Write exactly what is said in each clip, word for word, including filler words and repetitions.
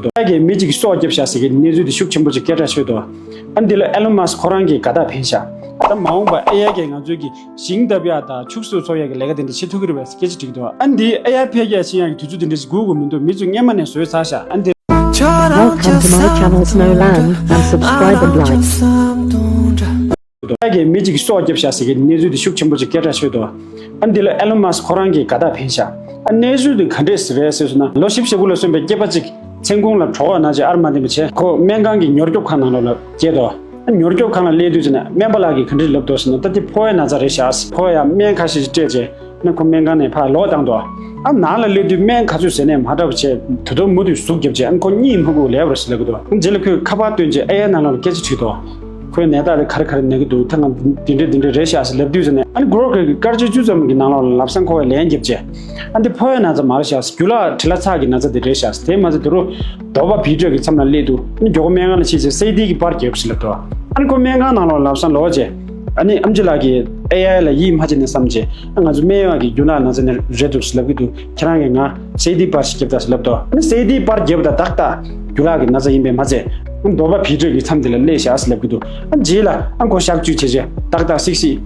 ཨེ་ཨའི་གིས་མི་གཅིག་གི་སྲོག་བསྐྱབས་ཤག་ཟེར་གྱི་གནས་ཚུལ་དེ་ཤུགས་ཆེན་པོ་ཅིག་སྐད་གྲགས་ཤོར་འདུག་ཨ་འདི་ལ་ཨེ་ལོན་མཱ་སི་ཁོ་རང་གིས་དགའ་རྟགས་འཕེན་ཤག་ད་མ་འོངས་པ་ཨེ་ཨའི་གིས་ང་ཚོའི་གི་ཞིང་བཏབ་ཡག་དང་ཕྱུགས་ཟོག་འཚོ་ཡག་གི་ལས་ཀ་དེ་འདྲ་བྱེད་ཐུབ་ཀྱི་རེད་པས་སྐད་ཆ་དྲིས་འདུག་ཨ་འདི་ཨེ་ཨའི་འཕེལ་རྒྱས་ཕྱིན་ཡག་གི་དུས་ཚོད་དེ་འདྲ་ཞིག་སྒུག་དགོས་མི་འདུག་མི་ཚོས་སྔོན་མ་ནས་བཟོས་ཚར་ཤག་ཨ་འདི། Welcome to my channel Snowland and subscribe and like. ཨེ་ཨའི་གིས་མི་གཅིག་གི་སྲོག་བསྐྱབས་ཤག་ཟེར་གྱི་གནས་ཚུལ་དེ་ཤུགས་ཆེན་པོ་ཅིག་སྐད་གྲགས་ཤོར་འདུག་ཨ་འདི་ལ་ཨེ་ལོན་མཱ་སི་ཁོ་རང་གིས་དགའ་རྟགས་འཕེན་ཤག་ཨ་གནས་ཚུལ་དེ་ག་འདྲས་རེད་ཟེར་སོང་ན། ལོ་བཞི་བཅུ་ཞེ་དགུ་ལ་སོན་པའི་སྐྱེས་པ་གཅིག་མཚན་གུང་ལ་གྲོད་ཁོག་ན་བྱས་ཨར་མ་ལྡན་པ་བྱས། ཁོ་སྨན་ཁང་གི་མྱུར་སྐྱོབ་ཁང་ནང་ལོགས་ལ་བསྐྱལ་འདུག་ཨ་མྱུར་སྐྱོབ་ཁང་ལ་སླེབས་དུས་ཙམ་ནས་སྨན་པ་ལགས་ཀྱིས་ག་འདྲས་ལབ་འདུག་ཟེར་ན། ད་དེ་ཕོ་བའི་ན་ཚ་རེད་ཤག་ཕོ་བ་ཡ་སྨན་ཁ་ཤས་ཤིག་སྤྲད་རྗེས་ནས་ཁོ་སྨན་ཁང་ནས་ཕར་ལོག་བཏང་འདུག་ཨ་ནང་ལ་སླེབས་དུས་སྨན་ག་ཚོད་ཟས་ནས་མ་འདྲ་བ་བྱས། དུས་ཐོག་མུ་མཐུད་ཟུག་བརྒྱབ་རྗེས་ཨ་ཁོ་གཉིད་མ་ཁུག་ལབ་པ་རེད་ཟེར་ལབ་ཀྱི་འདུག་ཨ་རྗེས་ལ་ཁོས་ཁ་པར་བཏོན་རྗེས་ཨེ་ཨའི་ནང་ལོགས་ལ་སྐད་ཆ་དྲིས་འདུག་ཁོའི་ནད་རྟགས་དེ་ག་རེ་ག་རེ་ན་གི་འདུག་ད་ང་འདི་འདྲ་འདི་འདྲ་རེད་ཤག་ཟེར་ལབ་དུས་ཙམ་ནས། ཨ་ནི་གོ་རོག་གི་སྐར་ཆ་བཅུ་ཙམ་གྱི་ནང་ལོགས་ལ་ལམ་སང་ཁོ་བས་ལན་བརྒྱབ་རྗེས། ཨ་འདི་ཕོ་བའི་ན་ཚ་མ་རེད་ཤག་རྒྱུ་ལག་བྲེལ་བ་ཚ་གི་ན་ཚ་འདི་རེད་ཤག་དེ་མ་ཚད་དུ་རུ་དོ་པ་བི་ཏྲ་གི་མཚམས་ལ་སླེབས་འདུག་ཨ་ནི་མགྱོགས་པོ་སྨན་ཁང་ལ་ཕྱིན་རྗེས་སི་ཊི་གི་པར་བརྒྱབ་ཟེར་ལབ་འདུག་ཨ་ནི་ཁོ་སྨན་ཁང་ནང་ལོགས་ལམ་སང་ལོག་རྗེས་ཨ་ནི་ཨེམ་ཆི་ལགས་ཀྱིས་ཨེ་ཨའི་ལ་ཡིད་མ་ཆེས་ནས་བསམ་རྗེས། ཨ་ང་ཚོ་སྨན་ཡག་གི་རྒྱུ་ལག་ན་ཚ་ནི་རེད་འདུག་ཟེར་ལབ་ཀྱི་འདུག་ཁྱེད་རང་གིས་ང་སི་ཊི་པར་ཞིག་བརྒྱབ་དང་ཟེར་ལབ་འདུག་ཨ་ནི་སི་ཊི་པར་བརྒྱབ་དང་ཏག་ཏག་རྒྱུ་ལག་གི་ན་ཚ་ཡིན་པས་མ་ཚད། ཨ་དོ་པ་བི་ཏྲ་གི་མཚམས་དེ་ལ་སླེབས་ཤག་ཟེར་ལབ་ཀྱི་འདུག་ཨ་རྗེས་ལ་ཨ་ཁོ་གཤག་བཅོས་བྱས་རྗེས་ཏག་ཏག་སིག་སིག་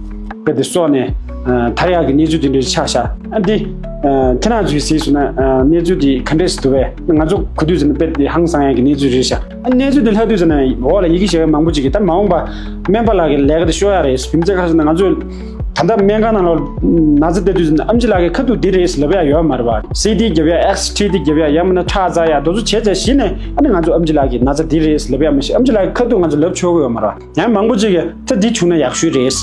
དཔེ་དེ་སོགས་ནས་ཨ་ཐར་ཡག་གི་གནས་ཚུལ་དེ་འདྲ་ཆགས་ཤག་ཨ་འདི་ཨ་ཁྱེད་རང་ཚོས་གཟིགས་སོང་ན་ཨ་གནས་ཚུལ་དེ་ག་འདྲས་སེ་འདུག་པས། ང་ཚོ་གོ་དུས་ཙམ་ནས་དཔེ་དེ་ཧང་སང་ཡག་གི་གནས་ཚུལ་རེད་ཤག་ཨ་གནས་ཚུལ་དེ་ལྷག་དུས་ཙམ་ནས་འོག་ལ་ཡི་གེ་ཞེ་པོ་མང་པོ་ཅིག་གིས་ད་མ་འོངས་པ་སྨན་པ་ལགས་ཀྱི་ལས་ཀ་དེ་ཤོར་ཡག་རེད། རྒྱུ་མཚན་ག་རེ་ཟེར་ན་ང་ཚོས་ད་ལྟ་སྨན་ཁང་ནང་ལོགས་ན་ཚ་བསྡད་དུས་ཙམ་ནས་ཨེམ་ཆི་ལགས་ཀྱིས་ཁ་ཐུག་འདི་རེད་ཟེར་ལབ་ཡག་ཡོད་མ་རེད་པ། སི་ཊི་བརྒྱབ་ཡག་ཨེགས་ཊི་དེ་བརྒྱབ་ཡག་ཡང་མིན་ན་ཁྲག་འཛག་ཡག་དེ་ཚོ་བྱས་ཚར་གཞི་ནས་ཨ་ནི་ང་ཚོ་ཨེམ་ཆི་ལགས་ཀྱིས་ན་ཚ་འདི་རེད་ཟེར་ལབ་ཡག་མི་ཤེས། ཨེམ་ཆི་ལགས་ཀྱིས་ཁ་ཐུག་ང་ཚོ་ལབ་ཆོག་གི་ཡོད་མ་རེད་པ། ཡང་མང་པོ་ཅིག་གིས་ད་འདི་བྱུང་ན་ཡག་ཤོས་རེད།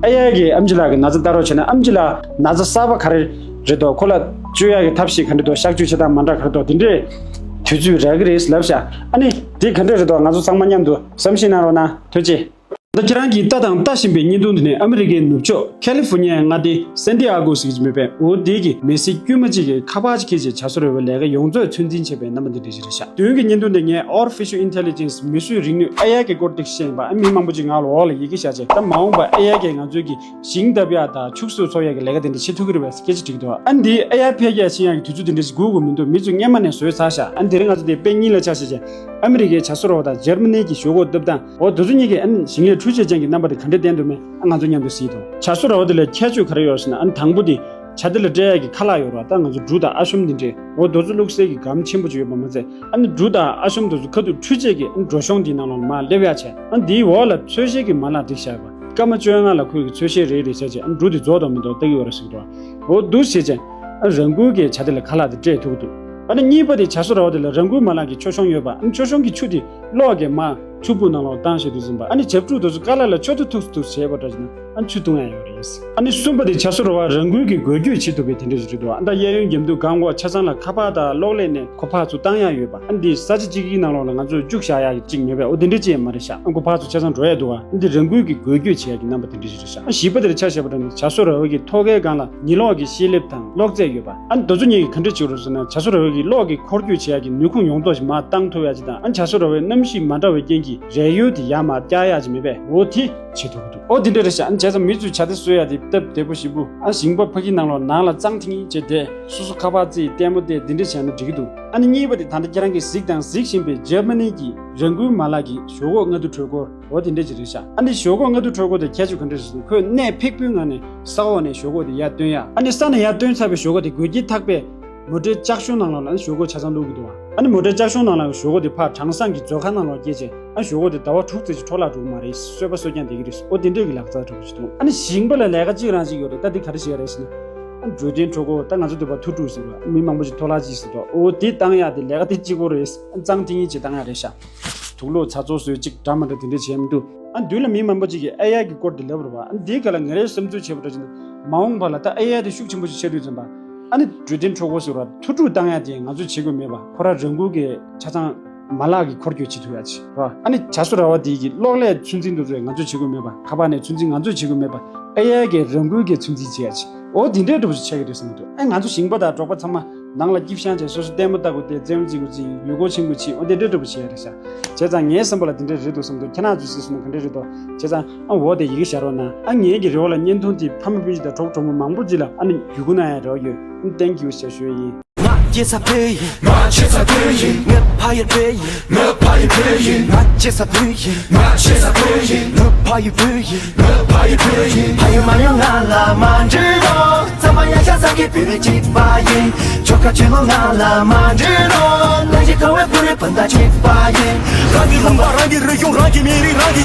ཨེ་ཨའི་གིས་ཨེམ་ཆི་ལགས་ཀྱི་ན་ཚ་ལྟ་རོགས་བྱས་ན་ཨེམ་ཆི་ལགས་ན་ཚ་གསར་པ་ག་རེ་རེད་འདུག་ཁོ་ལ་བཅོས་ཡག་གི་ཐབས་ཤེས་ག་འདྲ་འདུག་གཤག་བཅོས་བྱེད་སྟངས་མ་འདྲ་ག་རེ་འདུག་དེ་འདྲའི་དུས་ཚོད་རག་གི་རེད་ལབ་ཤག་ཨ་ནི་དེ་ག་འདྲ་རེད་འདུག་ང་ཚོ་ཚང་མ་མཉམ་དུ་བསམ་ཤེས་གནང་རོགས་གནང་། ཐུགས་རྗེ་ཆེ། ད་ཁྱེད་རང་གིས་ལྟ་དང་ལྟ་བཞིན་པའི་བརྙན་ཐུང་འདི་ནི་ཨ་མི་རི་ཀའི་ནུབ་ཕྱོགས་ཁ་ལི་ཧྥོ་ནི་ཡའི་མངའ་སྡེ་སན་ཏི་ཨ་གོ་ཟེར་གྱི་མི་པས། འོ་དེ་གི་མི་སེར་དཀྱུས་མ་གཅིག་གིས་ཁ་པར་ཅིག་ཁྱེར་བྱས་བྱ་གསོ་རོལ་པའི་ལས་ཀ་ཡོངས་རྫོགས་ཚོད་འཛིན་བྱས་པའི་རྣམ་པ་འདི་འདྲ་ཞིག་རེད་ཤག་དོན་གྱི་བརྙན་ཐུང་འདི་ངས་Artificial Intelligence མིས་བཟོས་རིག་ནུས་ཨེ་ཨའི་གི་སྐོར་ཏོག་ཙམ་བཤད་ཡིན་པ། ཨ་མི་མང་པོ་ཅིག་ང་ལ་འོག་ལ་ཡི་གེ་བཞག་བྱས། ད་མ་འོངས་པ་ཨེ་ཨའི་གིས་ང་ཚོའི་གི་ཞིང་བཏབ་ཡག་དང་ཕྱུགས་ཟོག་འཚོ་ཡག་གི་ལས་ཀ་དེ་འདྲ་བྱེད་ཐུབ་ཀྱི་རེད་པས་སྐད་ཆ་དྲིས་འདུག་ཨ་འདི་ཨེ་ཨའི་འཕེལ་རྒྱས་ཕྱིན་ཡག་གི་དུས་ཚོད་དེ་འདྲ་ཞིག་སྒུག་དགོས་མི་འདུག་མི་ཚོས་སྔོན་མ་ནས་བཟོས་ཚར་ཤག་ཨ་འདི་རིང་ང་ཚོ་དེ་དཔེ་རྙིང་ལ་ཆ་བཞག་བྱས་ཨ་མི་རི་ཀའི་བྱ་གསོ་རོལ་པ་དང་འཇར་མ་ནི་གི་ཞོག་ཁོག་བཏབ་སྟངས། འོ་དེ་ཚོ་གཉིས་ཀྱིས་ཨ་ནི་ཞིང་ལས་འཕྲུལ་ཆས་ཅན་གྱི་རྣམ་པ་དེ་ག་འདྲས་བསྟན་འདུག་མེད་ཨ་ང་ཚོ་མཉམ་དུ་གཟིགས་དང་། བྱ་གསོ་རོལ་པ་དེ་ལ་ཁྱད་ཆོས་ག་རེ་ཡོད་ཟེར་ན། ཨ་ནི་དང་པོ་དེ་བྱ་དེ་ལ་སྤྲད་ཡག་གི་ཁ་ལག་ཡོད་རེད་པ། ད་ང་ཚོ་འབྲུ་དང་ཨ་ཤོམ་དེ་འདྲས། འོ་དེ་ཚོ་བླུགས་སའི་གི་སྒམ་ཆེན་པོ་ཅིག་ཡོད་པ་མ་ཚད། ཨ་ནི་འབྲུ་དང་ཨ་ཤོམ་དེ་ཚོ་ཁ་ཐུག་འཁྲུད་བྱེད་ཀྱི་ཨ་ནི་འགྲོ་གཤོང་དེའི་ནང་ལོགས་ལ་མར་སླེབས་ཡག་བྱས། ཨ་ནི་དེའི་འོག་ལ་ཚོས་གཞིའི་མ་ལག་དེ་བཞག་པ། སྐར་མ་བཅོ་ལྔ་ལ་ཁོས་ཀྱི་ཚོས་གཞི་རེ་རེ་བྱས་བྱས་ཨ་ནི་འབྲུ་དེ་རྫོགས་དང་མི་རྫོགས་ལྟ་གི་ཡོད་རེད་ཟེར་གྱི་འདུག་འོ་འདུག་བྱས་བྱས་ཨ་ནི་རང་འགུལ་གྱིས་བྱ་དེ་ལ་ཁ་ལག་དེ་སྤྲད་ཐུབ་ཀྱི་འདུག་ཨ་ནི་གཉིས་པ་དེ་བྱ་གསོ་རོལ་པ་དེ་ལ་རང་འགུལ་མ་ལག་གི་ཆོས་གཞུང་ཡོད་པ། ཨ་ནི་ཆོས་གཞུང་གི་ཆུ་དེ་གློག་གིས་མར་ཆུ་བུར་ནང་ལོགས་བཏང་བྱས་དུས་ཙམ་པ། ཨ་ནི་བྱ་ཕྲུག་དེ་ཚོ་ཁ་ལག་ལ་ཆོ་ཐུག་ཐུག་ཐུག་བྱས་པ་འདྲ་བྱས་ན་ཨ་ནི་ཆུ་བཏུང་ཡག་ཡོད་རེད། ཨ་ནི་གསུམ་པ་དེ་བྱ་གསོ་རོལ་པ་རང་འགུལ་གྱིས་འགུལ་སྐྱོད་བྱེད་ཐུབ་པའི་དེ་འདྲ་ཞིག་རེད་འདུག་ཨ་ད་གཡས་གཡོན་རྒྱབ་མདུན་སྒང་འོག་ཆ་ཚང་ལ་ཁ་པར་དང་གློག་ཀླད་ནས་ཁོ་ཕར་ཚུར་བཏང་ཡག་ཡོད་པ། ཨ་འདི་ས་ཆ་གཅིག་གི་ནང་ལོགས་ལ་ང་ཚོས་བཅུག་བཞག་ཡག་གཅིག་མེད་པས། འོ་དེ་འདྲ་ཅིག་ཡང་མ་རེད་ཤག་ཨ་ཁོ་ཕར་ཚུར་ཆ་ཚང་འགྲོ་ཡག་འདུག་ཨ་འདི་རང་འགུལ་གྱིས་འགུལ་སྐྱོད་བྱེད་ཡག་གི་རྣམ་པ་དེ་འདྲ་ཞིག་རེད་ཤག་ཨ་བཞི་པ་དེར་ཆ་བཞག་པ་འདྲ་ན་བྱ་གསོ་རོལ་པ་གི་ཐོག་ཁའི་སྒང་ལ་ཉི་གློག་གི་ཤེལ་ལེབ་དང་གློག་རྫས་ཡོད་པ། ཨ་འདི་ཚོ་གཉིས་ཀྱིས་ག་འདྲ་བྱེད་ཀྱི་རེད་ཟེར་ན། བྱ་གསོ་རོལ་པ་གི་གློག་གི་འཁོར་སྐྱོད་བྱེད་ཡག་གི་ནུས་ཁུངས་ཡོངས་རྫོགས་ཤིག་མར་བཏང་ཐུབ་ཡག་ཅིག་དང་། ཨ་བྱ་གསོ་རོལ་པའི་གནམ་གཤིས་མ་འདྲ་བའི་རྐྱེན་གྱིས་རས་ཡོལ་དེ་ཡར་མར་བཀྱག་ཡག་ཅིག་མེད་པས། འོ་དེ་བྱེད་ཐུབ་ཀྱི་འདུག་འོ་དེ་འདྲ་རེད་ཤག་ཨ་ནི་བྱས་ཙང་མི་ཚོས་བྱ་དེ་གསོ་ཡག་དེ་སྟབས་བདེ་པོ་ཞེ་པོ། ཨ་ཞིང་པ་ཕ་གི་ནང་ལོགས་ནང་ལ་གཙང་ཐིང་ཐིང་བྱས་བསྡད། སོ་སོ་ཁ་པར་རྩེས་ལྟད་མོ་བལྟས་འདི་འདྲ་བྱས་ན་འགྲིག་གི་འདུག་ཨ་ནི་གཉིས་པ་དེ་ད་ལྟ་ཁྱེད་རང་གིས་གཟིགས་དང་གཟིགས་བཞིན་པའི་འཇར་མ་ནི་གི་རང་འགུལ་མ་ལག་གི་ཞོག་ཁོག་སྔ་བསྡུ་འཕྲུལ་འཁོར། འོ་དེ་འདྲ་ཅིག་རེད་ཤག་ཨ་ནི་ཞོག་ཁོག་སྔ་བསྡུ་འཕྲུལ་འཁོར་དེ་ཁྱད་ཆོས་ག་འདྲ་རེད་ཟེར་ན། ཁོས་གནས་ཕེབས་པོའི་ངང་ནས་ས་འོག་ནས་ཞོག་ཁོག་དེ་ཡར་བཏོན་ཡག་ཨ་ནི་ས་ནས་ཡར་བཏོན་ཚར་བའི་ཞོག་ཁོག་དེ་འགོད་ཀྱི་ཐག་པས་མོ་ཊའི་ལྕགས་གཞོང་ནང་ལོགས་ལ་ཞོག་ཁོག་ཆ་ཚང་བླུག་གི་འདུག་ཨ་ནི་མོ་ཊའི་ལྕགས་གཞོང་ནང་ལ་ཞོག་ཁོག་དེ་ཕར་གྲང་སང་གི་མཛོད་ཁང་ནང་ལོགས་བསྐྱལ་བྱས། ཨ་ཞོག་ཁོག་དེ་ཟླ་བ་དྲུག་ཙམ་ཅིག་འཕྲོ་བརླག་འགྲོ་གི་མ་རེད། གསོད་པ་གསོད་རྐྱང་བསྡད་ཀྱི་རེད། ཨོ་དེ་འདྲས་ཀྱི་ལག་རྩལ་འགྲོ་གི་ཞིག་འདུག་ཨ་ནི་ཞིང་པ་ལ་ལས་ཀ་གཅིག་རང་གཅིག་ཡོད་རེད། ད་འདི་ག་རེ་བྱེད་ཡ་རེད་ཟེར་ན། ཨ་འགྲོས་དྲན་འཕྲུལ་འཁོར། ད་ང་ཚོ་འདི་པར་ཐུག་འགྲོ་ཟེར་བ། མི་མང་པོ་ཞིག་ཐོག་ལ་ཅིག་ཟེར་འགྲོ། ཨོ་དེ་བཏང་ཡ་དེ་ལས་ཀ་དེ་གཅིག་པོ་རེད། ཨ་གཙང་ཐིང་ངེ་ཅིག་བཏང་ཡ་རེད་ཤག་དུག་ལོག་ཚ་ཚོ་བཟོས་ཅིག་འདྲ་མ་འདྲ་དེ་འདྲས་བྱས་མི་འདུག་ཨ་མདུན་ལ་མི་མང་པོ་ཅིག་གིས་ཨེ་ཨའི་གི་སྐོར་དེ་ལབ་རེད་བ། ཨ་འདིའི་སྐོར་ལ་ང་རའི་བསམ་ཚུལ་བྱས་པ་འདྲ་ཅིག་ན། མ་འོངས་པ་ལ་ད་ཨེ་ཨའི་དེ་ཤུགས་ཆེན་པོ་ཞིག་ཆགས་དུས་ཙམ་པ། ཨ་ནི་འགྲོས་དྲན་འཕྲུལ་འཁོར་ཟེར་བ་ཐུགས་སྤྲོ་བཏང་ཡ་དེ་ང་ཚོས་བྱེད་དགོས་མེད་པ། ཁོ་རང་རང་འགུལ་གྱིས་ཆ་ཚང་མ་ལག་གི་འཁོར་སྐྱོད་བྱེད་ཐུབ་ཡ་ཅིག་རེད་བ། ཨ་ནི་བྱ་གསོ་རོལ་པ་དེ་གི་གློག་ཀླད་ཚོད་འཛིན་དེ་ཚོས་ང་ཚོས་བྱེད་དགོས་མེད་པ། ཁ་པར་ནས་ཚོད་འཛིན་ང་ཚོས་བྱེད་དགོས་མེད་པ། ཨེ་ཨའི་གིས་རང་འགུལ་གྱིས་ཚོད་འཛིན་བྱེད་ཡ་ཅིག་འོ་དེ་འདྲའི་འདྲ་པོ་ཞིག་ཆགས་ཀྱི་རེད་བསམ་གྱི་འདུག་ཨ་ང་ཚོ་ཞིང་པ་དང་འབྲོག་པ་ཚང་མ་ནང་ལ་སྐྱིད་ཤང་བྱས། སོ་སོ་ལྟད་མོ་ལྟ་དགོས་ཏེ། རྩེད་མོ་རྩེ་དགོས་ཅིག་ཡུལ་སྐོར་ཕྱིན་དགོས་ཅིག་འོ་དེ་འདྲའི་འདྲ་པོ་བྱེད་ཡ་རེད་ཤག་བྱས་ཙང་ངའི་བསམ་པ་ལ་དེ་འདྲ་རེད་འདུག་བསམ་འདུག་ཁྱེད་རང་ཚོས་གཟིགས་སོང་ན་ག་འདྲ་རེད་འདུག་བྱས་ཙང་ཨ་འོ་དེ་ཡི་གེ་བཞག་རོགས་གནང་། ཨ་ངེད་ཀྱི་རེ་བ་ལ་བརྙན་ཐུང་དེ་ཕ་མ་སྤུན་མཆེད་དང་གྲོགས་གྲོགས་མོ་མང་པོ་ཅིག་ལ་ཨ་ནི་བརྒྱུད་སྐུར་གནང་ཡ་རེ་བ་ཡོད། ཨ་ནི་ཐེང་ཀིའུ་ཞེས་ཞུ་ཡ་ཡིན། སྐྱེས་ས་བོད་ཡིན། ང་སྐྱེས་ས་བོད་ཡིན། ངའི་ཕ་ཡུལ་བོད་ཡིན། ངའི་ཕ་ཡུལ་བོད་ཡིན། ང་སྐྱེས་ས་བོད་ཡིན། ང་སྐྱེས་ས་བོད་ཡིན། ངའི་ཕ་ཡུལ་བོད་ཡིན། ངའི་ཕ་ཡུལ་བོད་ཡིན། ཕ་ཡུལ་མ་ཡོང་ང་ལ་མ་འདྲི་རོགས། གཙང་མ་གཡག་ཤ་ཟ་མཁན་བོད་རིགས་གཅིག་པ་ཡིན། ཆོལ་ཁ་ཆོས་ལུགས་ང་ལ་མ་འདྲི་རོགས། གླང་ཆེན་ཁ་བའི་བོད་རིགས་སྤུན་ཟླ་གཅིག་པ་ཡིན། རང་གི་ལུང་པ་རང་གི་རིག་གཞུང་རང་གི་མི་རིགས་རང་གི